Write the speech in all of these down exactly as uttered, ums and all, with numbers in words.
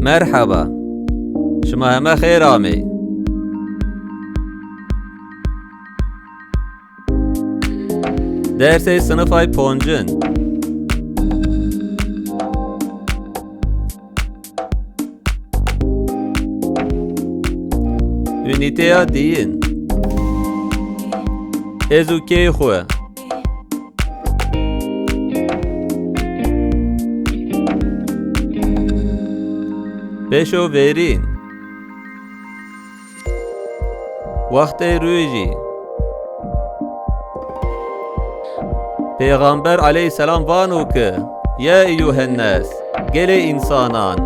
Merheba. Şima heme xêr amey. Dersê sinifay poncin. Unîteya diyin. Ez û key xwu. Beşo verîn. Wextê rojî. Pêxamber aleyhîsselam vano ke, "Ya eyyuhennas, gelê însanan,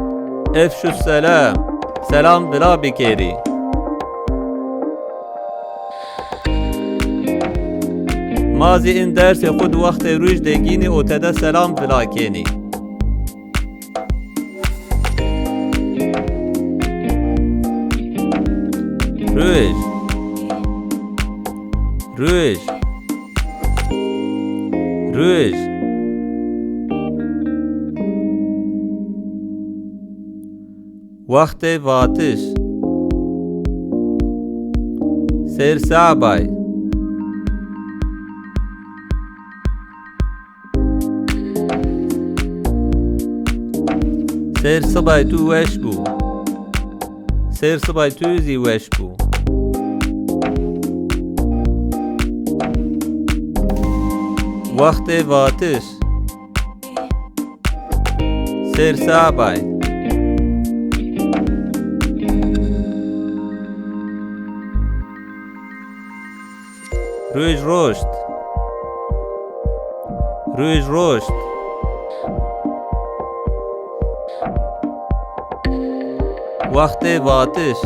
efşusselam, selam vila bikerî." Ma zî in dersê xwu di wextê roj de gînî û tede selam vila kenî. Roj. Roj. Roj. Wextê vatiş. Sêr sabay. Sêr sibay tu weş bû. Sêr sibay tu zî weş bû. Wextê vatiş. Sêr sabay. Roj roşt. Roj roşt. Wextê vatiş.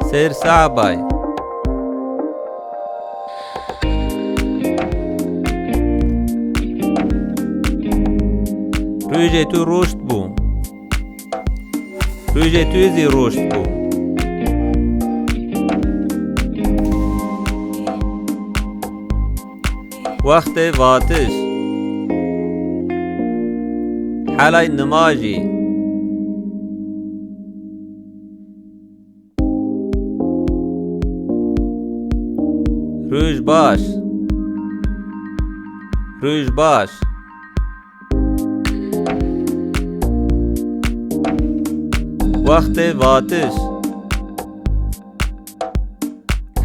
Sêr sabay. Rojê tu roşt bû. Rojê tu zî roşt bû. Wextê vatiş. Helay nimajî. Roj baş. Roj baş. Wextê vatiş.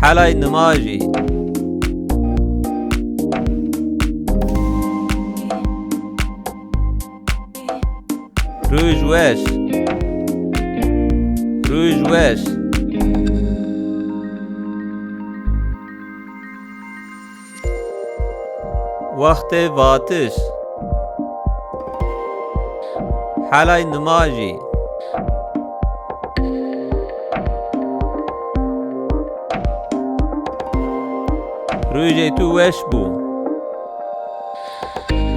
Helay nimajî. Roj weş. Roj weş. Wextê vatiş. Helay nimajî. Rojê tu weş bû.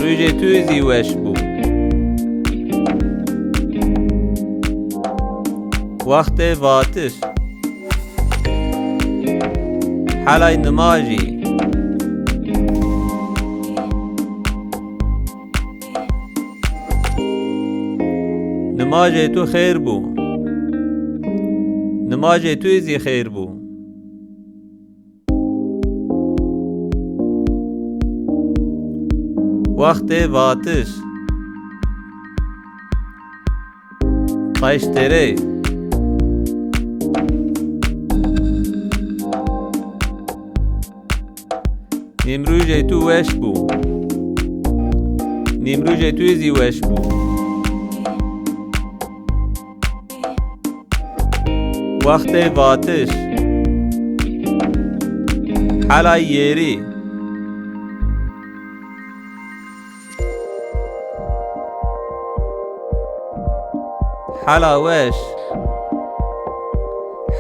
Rojê tu zî weş bû. Wextê vatiş. Helay nimajî. Nimajê tu xêr bû. Nimajê tu zî xêr bû. Wextê vatiş. Taşterê. Nîmrûjê tu weş bû. Nîmrûjê tu zî weş bû. Wextê vatiş. Helay yerî. Hela weş.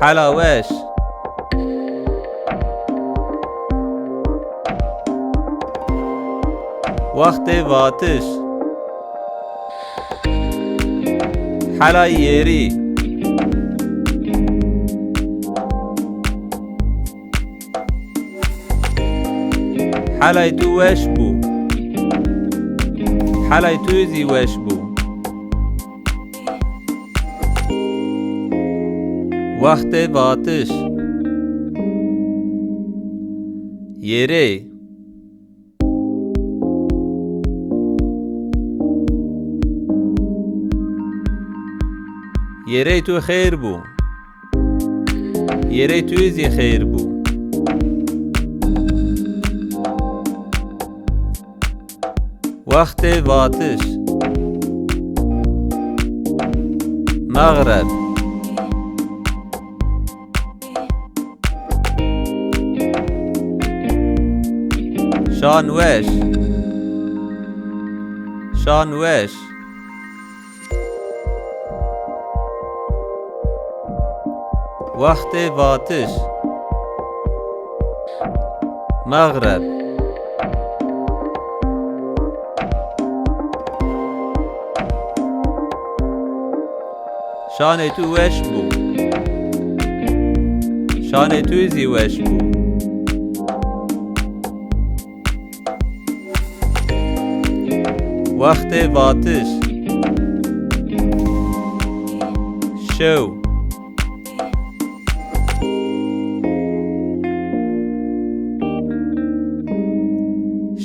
Hela weş. Wextê vatiş. Hela yerî. Helay tu weş bû. Helay tu zî weş bû. Wextê vatiş. Yêrey. Yêrey tu xeyr bû. Yêrey tu zî xeyr bû. Wextê vatiş. Mexreb. Şan weş. Şan weş. Wextê vatiş. Mexreb. Şanê tu weş bû. Şanê tu zî weş bû. Wextê vatiş. Şew.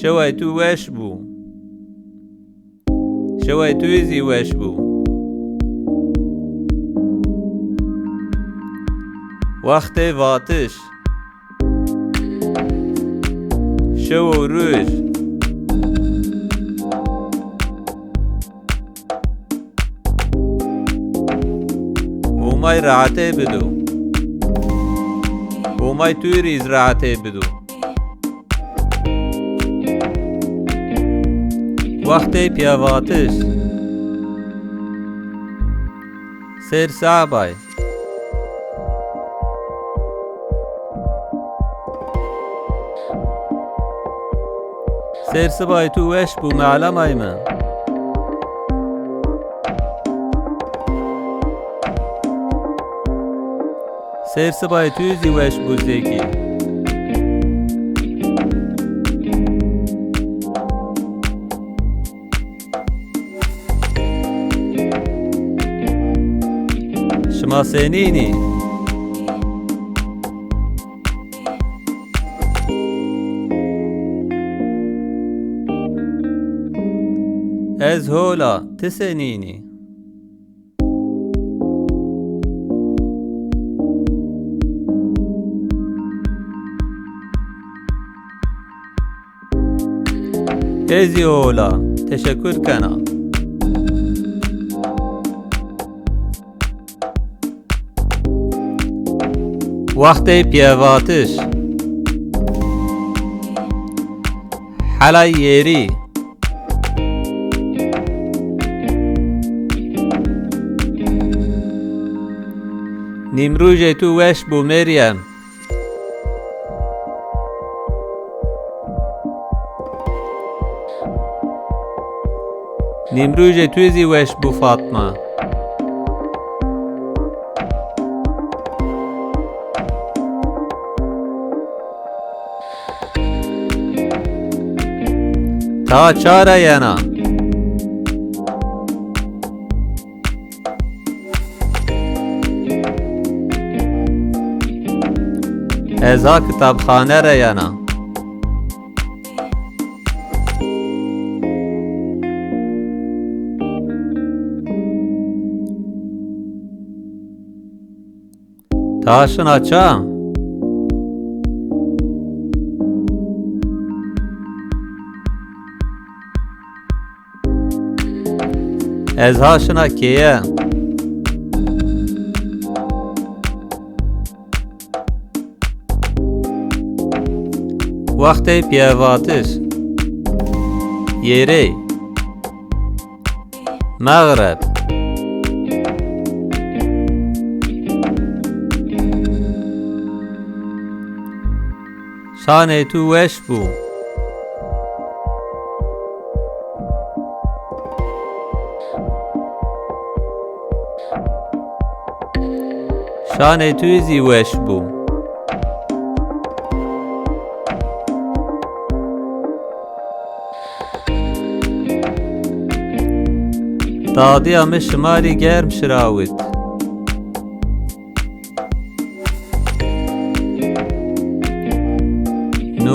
Şeway tu weş bû. Şeway tu zî weş bû. Wextê vatiş. Şew û roj. Homay rehetê bido. Homay tu rî zî rehetê bido. Wextê pîyavatiş. Sêr sabay. Sêr sibay tu weş bû, melemay mi. Sêr sibay tu zî weş bû zêkî. Şima senîn î? Ez hol a, ti senîn î? Ez zî hol a, teşekur kena. Wextê pîyavatiş. Helay yêrî. Nîmrojê tu weş bû, Meryem. Nîmrojê tu zî weş bû, Fatma. Ta ça ra yena? Ez ha kitabxane ra yena. Ta şina ça? Ez ha şina keye. Wextê pîyavatiş. Yêrey. Mexreb. Şanê tu weş bû. Şanê tu zî weş bû. Dadîya mi şima rî germ şirawit.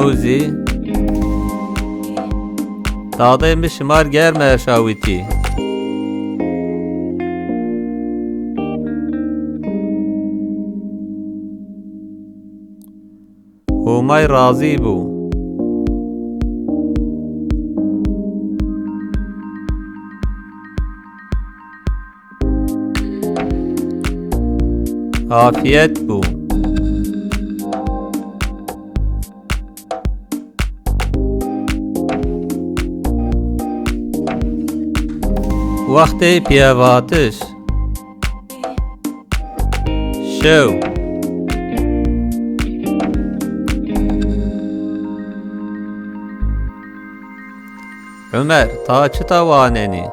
Nûzî. Dadê mi şimar germ erşawitî. Homay razî bû. Afîyet bû. Wextê pîyevatiş. Şew. Omer, ta çita wanenî?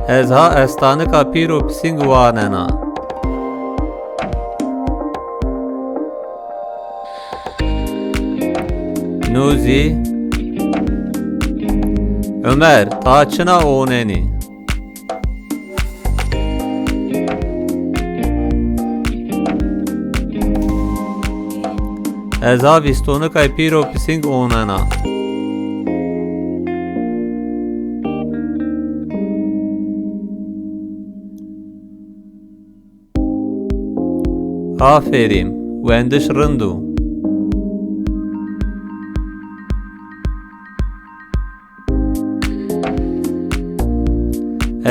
Ez ha estanika pîr û pisîng wanena. Nûzî. Omer, ta çina onenî? Ez ha vîstonikay pîr û pisîng onena. Aferîn, wendiş rind o.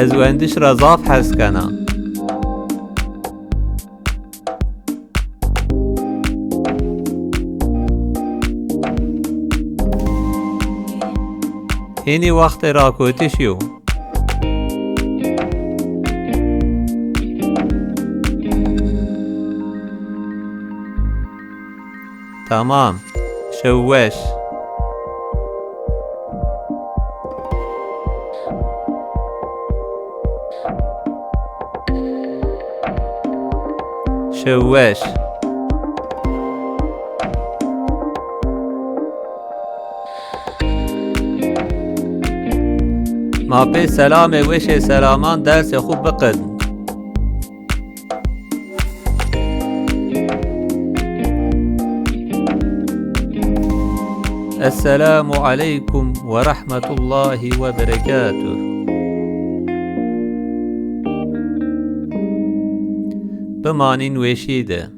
Ez wendiş ra zaf hes kena. Hênî wextê rakotiş yo. Tamam. Şew weş. Şew weş. Ma pê selamê weşê selaman dersê xwu biqedn. Esselamu aleykum ve rahmetullahi ve berekatuh. Bimanîn weşî de.